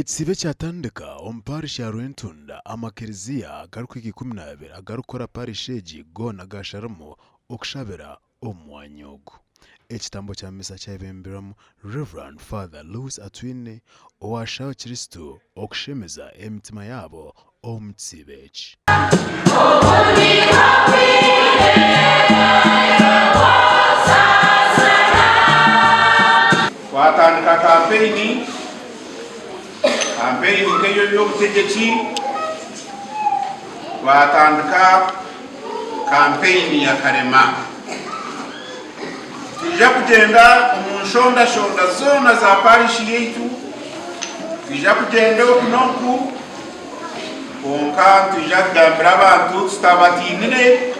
Ekisiibo ekyatandika omu parish ya Rwentunda, amakiriziya agarikuhika 12 agarikukora parish egi goona gasharamu okushabira omu mwanya ogu. Ekitambo kya misa kyayebemberwamu Rev. Father Louis Atwine owashaba abakirisitu okushemeza emitima yaabo omu kisiibo eki. Twatandika kampeyini, kampeyini nk'ey'eby'obutegyeki, twatandika kampeyini ya Karema. Nitwija kugyenda omu nshondashonda zoona za parishi yaitu, nitwija kugyenda oku n'oku. Kwonka nitwija kugambira abantu tutabatiinire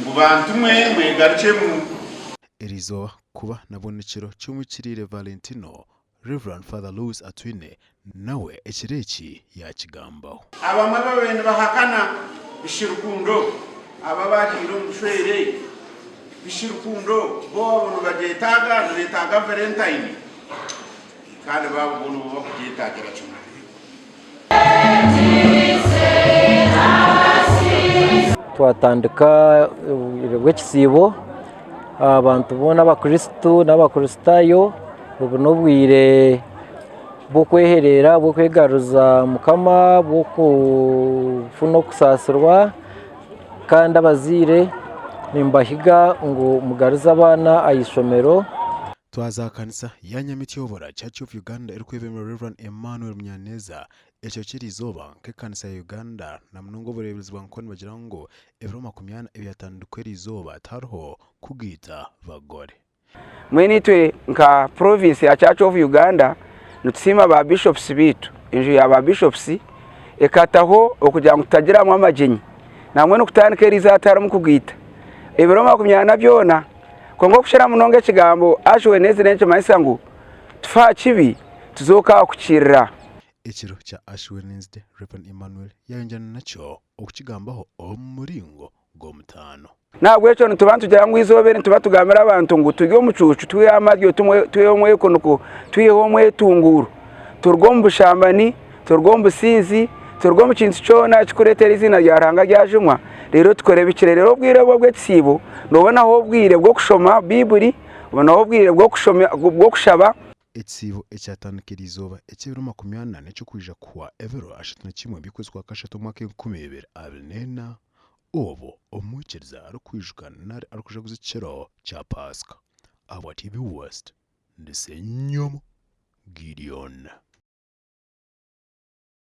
ngu bantu mwe mwegarukyemu. Eriizooba kuba nabwo n'ekiro ky'Omuhikiriire Valentino, Rev. Father Louis Atwine nawe ekiro eki yaakigambaho. Abamwe babaire nibahakana bishi rukundo abo abagiire omu bushwere bishi rukundo bo abo nibagyetaaga nibeetaaga Valentine kandi baabo bo nibo bakugyetaagira kimwe. Twatandika obwire bw'ekisiibo, abantu boona abakristo n'abakristaayo obu n'obwire bw'okwehereera bw'okwegaruza mukama bw'okufuna okusaasirwa kandi abazaire nimbahiga ngu mugaruze abaana aha ishomero. Twaza aha kanisa ya Nyamityobora Church of Uganda erikwebemberwa Rev. Emmanuel Munyaneza. Ekyo ky'eriizooba nk'ekanisa ya Uganda na munonga obureeberezi bwa Nkoni nibagira ngu ebiro 40 ebyatandikwa eriizooba tihariho kugaita bagore. Mbwenu itwe nka province ya Church of Uganda nitusiima ba bishops baitu, enju ya ba bishops ekataho okugira ngu tutagiramu amagyenyi nangwa n'okutandika eriizooba tiharimu kugaita ebiro 40 byona. Kwonka okukira munonga ekigambo Ash Wednesday nikimanyisa ngu tufe aha kibi tuzooke aha kuhikiirira. Ekiro kya Ash Wednesday, Rev. Emmanuel yayongyera nakyo okukigambaho omu muringo gw'omutaano. N'ahabw'ekyo nituba nitugira ngu eizooba eri nituba tugambira abantu ngu turi omucuucu twiheho amaryo twiheho omwekuniko twiheho omwetunguuro turuge omu bushambani turuge omu businzi turuge omu kintu kyona ekirikureetera eiziina rya Ruhanga ryajumwa reero tukore ebikire. Reero obwire obu obw'ekisiibo noobonaho obwire bw'okushoma Baiburi, obonaho obwire bw'okushaba. Ekisiibo ekyatandika eriizooba eky'ebiro 40 n'eky'okwija kuhwa ebiro 31 by'okwezi kwa kashatu omwaka 2024, obwo omwikiriza arikwijuka nari arikujaguza ekiro kya Paasika. Ahabwa TV West, ndi Ssenyomo Gideon.